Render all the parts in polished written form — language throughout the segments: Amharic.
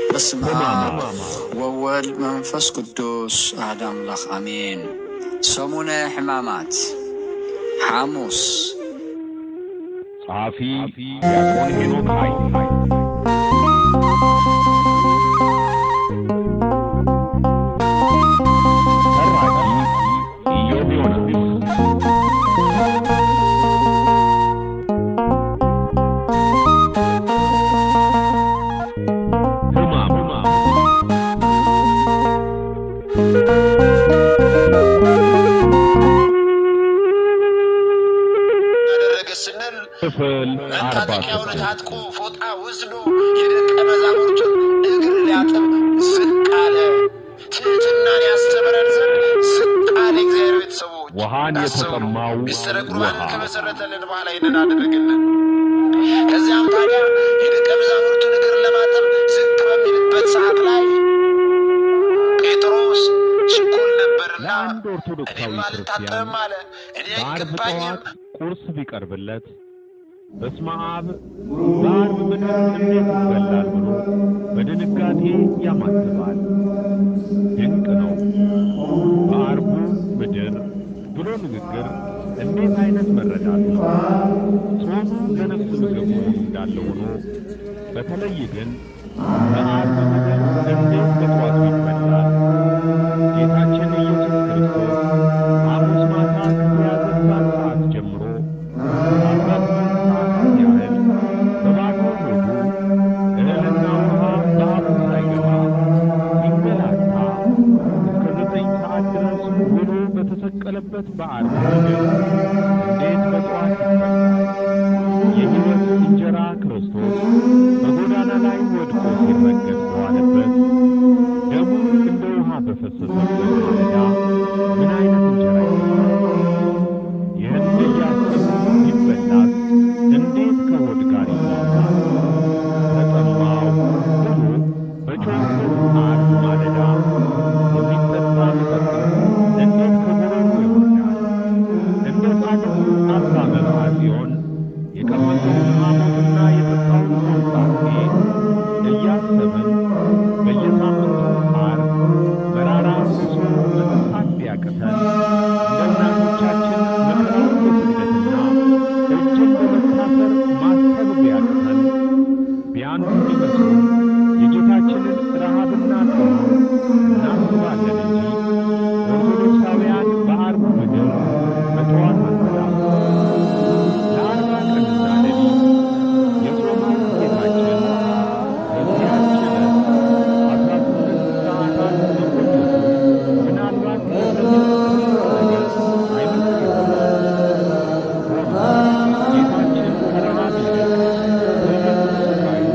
በስመ አብ ወወልድ መንፈስ ቅዱስ አሐዱ አምላክ አሜን። ሰሙነ ሕማማት ሐሙስ። ጸሐፊ ዲያቆን ሄኖክ ኃይሌ፣ ተራኪ ኢዮብ ዮናስ። ሕማማት። አደረገ ስንል ክፍል 46። መታጠቂያውን ታጥቆ ፎጣ ወስዶ የደቀ መዛሙርቱን እግር ሊያጥብ ዝቅ አለ። ትሕትናን ያስተምረን ዘንድ ዝቅ አለ። እግዚአብሔር ቤተሰቦች ውሃን አስተውሉ። የተጠማው ምስጢረ ውሃ ቁርባንን ከመሰረተልን በኋላ ይህንን አደረገልን። ከዚያም ታዲያ የደቀ መዛሙርቱን እግር ለማጠብ ዝቅ በሚልበት ሰዓት ላይ ጴጥሮስ ችኩል ነበርና ለአንድ ኦርቶዶክሳዊ እኔም ክርስቲያን አልታጠብም አለ። እኔ በዓርብ አይገባኝም። ጠዋት ቁርስ ቢቀርብለት በስመ አብ፣ በዓርብ ምድር እንዴት ይበላል ብሎ በድንጋጤ ያማትባል። ድንቅ ነው። በዓርቡ ምድር ብሎ ንግግር እንዴት አይነት መረዳት ነው? ጾሙ ለነፍስ ምግብ መሆኑ እንዳለ ሆኖ በተለይ ግን በዓርብ ምድር እንዴት በጠዋቱ ይበላል? ጌታችን ኢየሱስ ክርስቶስ ሐሙስ ማታ ከተያዘባት ሰዓት ጀምሮ ለ18 ሰዓታት ያህል በባዶ ሆዱ እህልና ውሃ በአፉ ሳይገባ ሲንገላታ እስከ 9 ሰዓት ድረስ ውሎ በተሰቀለበት በዓርብ ምድር እንዴት በጠዋት ይበላል? የሕይወት እንጀራ ክርስቶስ በጎዳና ላይ ወድቆ ሲረገጥ በዋለበት፣ ደሙ እንደ ውሃ በፈሰሰበት ማለዳ ምን አይነት እንጀራ ይበላል? ይህን እያሰቡ ቢበላስ እንዴት ከሆድ ጋር ይስማማል? ተጠማሁ ብሎ በጮኸበት ዓርብ ማለዳ የሚጠጣ መጠጥ እንዴት ከጉሮሮ ይወርዳል? እንደ ጻድቁ አባ መብዓ ጽዮን የቀመሰውን ሐሞትና የጠጣውን ሆምጣጤ እያሰብን በየሳምንቱ ዓርብ መራራ ኮሶ መጠጣት ቢያቅተን፣ እንደ እናቶቻችን መከራውን በስግደትና እጅን በመታሰር ማሰብ ቢያቅተን፣ ቢያንስ ቢመስሉን የጌታችንን ረሃብና ጥሙ እናስባለን እንጂ ኦርቶዶክሳውያን በዓርቡ ምድር በጠዋት አንበላም። ለ40 ቀንና ሌሊት የጾመው ጌታችን በዚያች ዕለት 18 ሰዓታት መቆየቱ ምናልባት ለሰሚው ትልቅ ነገር አይመስል ይሆናል። ሆኖም ጌታችን ከረሃብ ይልቅ ትዕግሥት ስቃዩ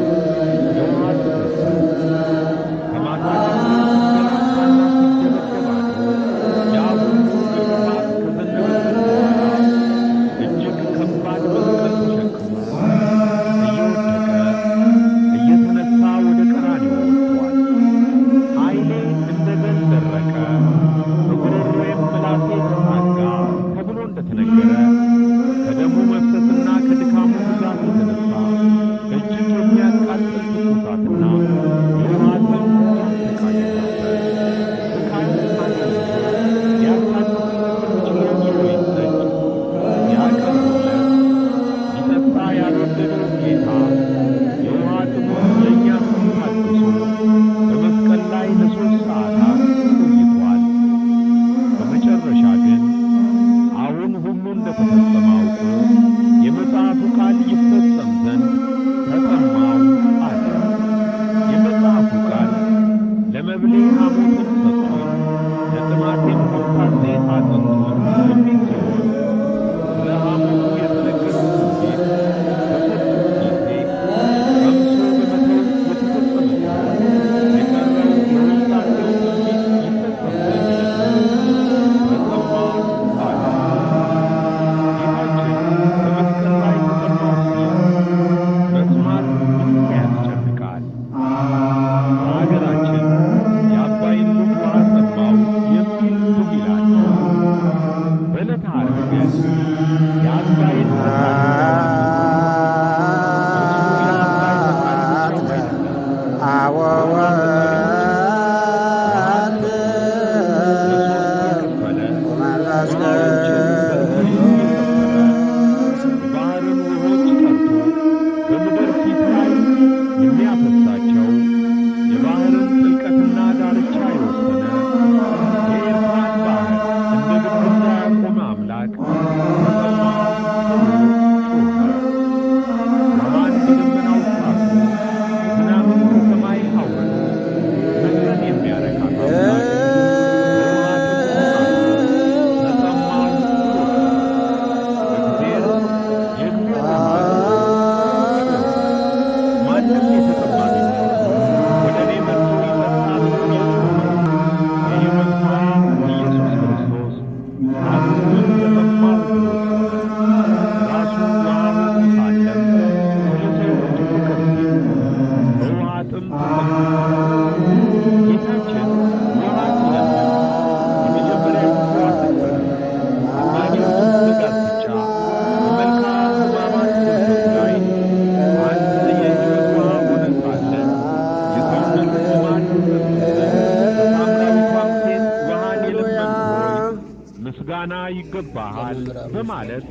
በማለት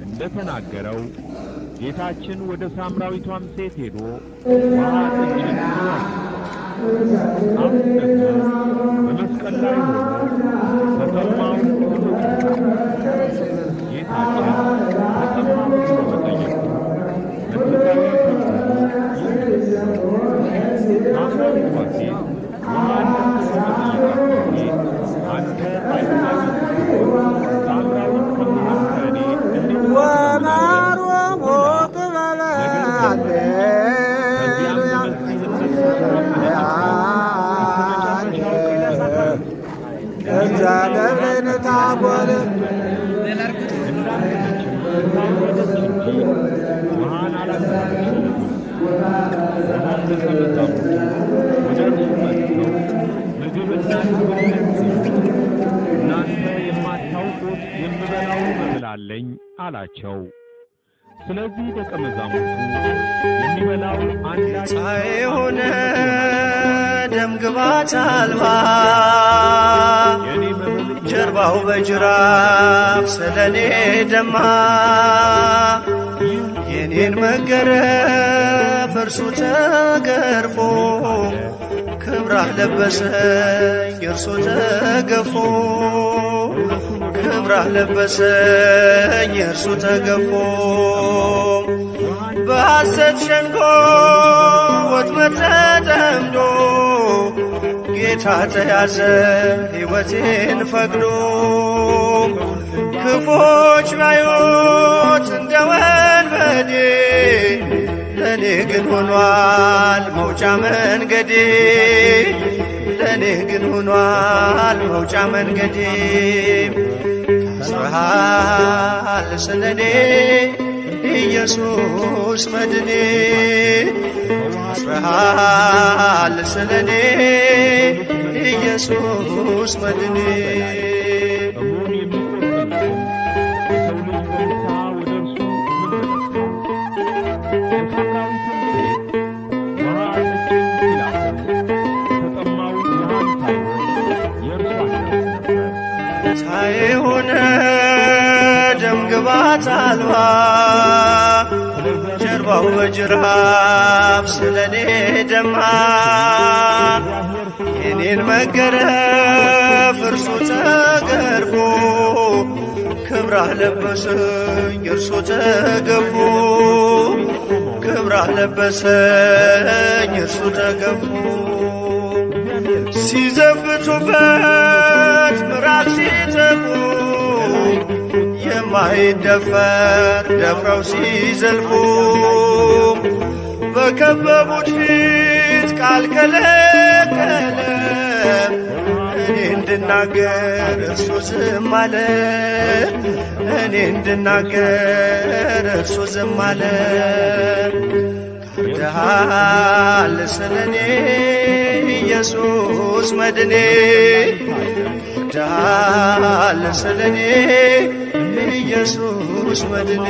እንደተናገረው ጌታችን ወደ ሳምራዊቷም ሴት ሄዶ ውሃ አጠጪኝ ብሏት። አሁን ደግሞ በመስቀል ላይ ሆኖ ተጠማሁ ብሎ ጮኸ። ጌታችን ተጠማሁ ብሎ መጠየቁ መንፈሳዊ ትርጉሙ ይህ ነው። ሳምራዊቷ ሴት ውሃ እንድትሰጠው በጠየቃት ጊዜ አንተ አይሁዳዊ ስትሆን ሳምራዊት ከምሆን ከእኔ እንዴት ውሃ ትለምናለህ? ብላ ነገር ጀመረች። ከዚያም በመሲህነት ስላመነችበት እስከ መጨረሻው ቅጽበት ድረስ የሚጠጣ ውሃ እንዳዘነችም ታወረደች እንጂ ውሃን አላቀረበችለትም። ሆኖም ደቀ መዛሙርቱ ወደ እርሱ መጥተው ምግብ እናቅርብልህ ሲሉት፣ እናንተ የማታውቁት የምበላው መብል አለኝ አላቸው። ስለዚህ ደቀ መዛሙርቱ የሚበላው አንዳች የሆነ ደም ግባት አልባ የእኔ መብል ጀርባው በጅራፍ ስለኔ ደማ። የኔን መገረፍ እርሱ ተገርፎ ክብራህ ለበሰኝ እርሱ ተገፎ ክብራህ ለበሰኝ እርሱ ተገፎ። በሐሰት ሸንጎ ወጥመድ ተጠምዶ ጌታ ተያዘ ሕይወቴን ፈቅዶ። ክፎች ባዩት እንደ ወንበዴ ለእኔ ግን ሆኗል መውጫ መንገዴ፣ ለእኔ ግን ሆኗል መውጫ መንገዴ። ታስረሃል ስለኔ ኢየሱስ መድኔ፣ ታስረሃል ስለኔ ኢየሱስ መድኔ። ጥሙን የሚቆርጥለትም የሰው ልጅ በንስሐ ወደ እርሱ መመለስ ነው። የሳምራዊትን ሴት ውሃ አጠጪኝ ሲላትም የተጠማው ውሃን ሳይሆን የእርሷን ነፍስ ነበር። የሆነ ደም ግባት አልባ ጀርባው በጅራፍ ስለኔ ደማ። የኔን መገረፍ እርሱ ተገርፎ ክብራህ ለበሰኝ እርሱ ተገፎ ክብራህ ለበሰኝ እርሱ ተገፎ። ሲዘብቱበት ምራቅ ሲተፉ የማይደፈር ደፍረው ሲዘልፉ በከበቡት ፊት ቃል ከለከለ እኔ እንድናገር እርሱ ዝም አለ፣ እኔ እንድናገር እርሱ ዝም አለ። ታርደሃል ስለኔ ኢየሱስ መድኔ፣ ታርደሃል ስለኔ ኢየሱስ መድኔ።